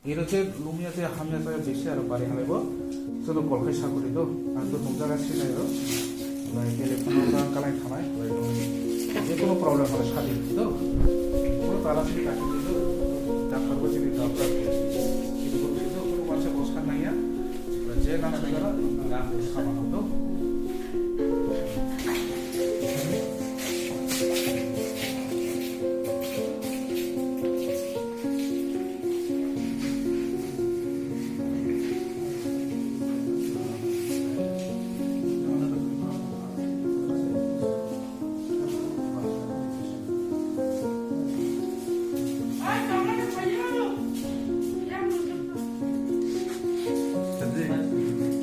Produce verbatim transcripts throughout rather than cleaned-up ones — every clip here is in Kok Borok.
Iro je lumya je hamya je besi aro bari halaibo. Joto kol khai sakuri do. Ang to nung jaga sinai ro. Lai telephone o jang kalai thanai. Lai nung je kono problem hale sadi do. Kono tara sini kaki do. Doctor bo sini doctor. Sini kono sini kono manse bosan naiya. Lai je nang sini kara nang sama do.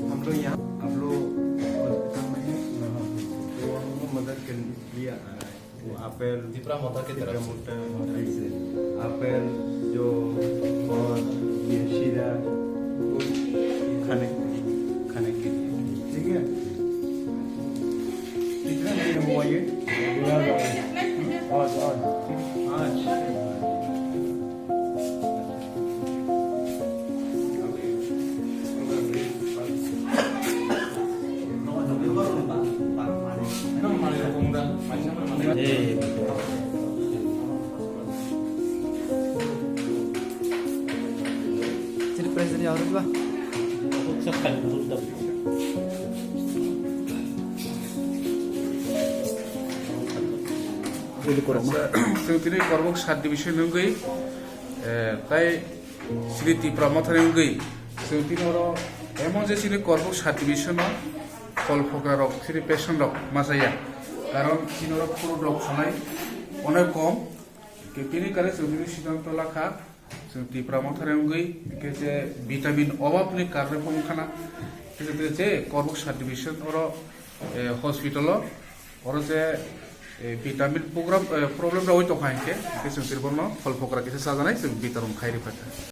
हम लोग यहाँ, आप लोग हॉस्पिटल में हैं, तो हम लोग मदद के लिए आ रहे हैं। वो एप्पल, Tipra Motha की तरफ से। मोटा, ऐसे। एप्पल जो और ये शीरा, वो खाने, खाने के लिए। ठीक है? कितना दिन हुआ ये? आज, आज। आज। Sini present ya, harus ba? Chwng tini Korbuk sub division wngwi, eh, tai Sri Tipra Mothani wngwi chwng tini oro emon je chini Korbuk sub division o phol phokra rok chini patient rok machaya, karon chini oro phuru rok khanai onek kom, ke tini kare chwng tini siddhanto lakha chwng Tipra Mothani wngwi ke je vitamin obab ni karne phung khana, ke je, je Korbuk sub division oro, eh, hospital o oro je, eh, vitamin program, eh, problem rogwi tongkha hinkhe, ke chwng tini bono phol phokra kisa chajanai chwng vitamin khairi phaikha.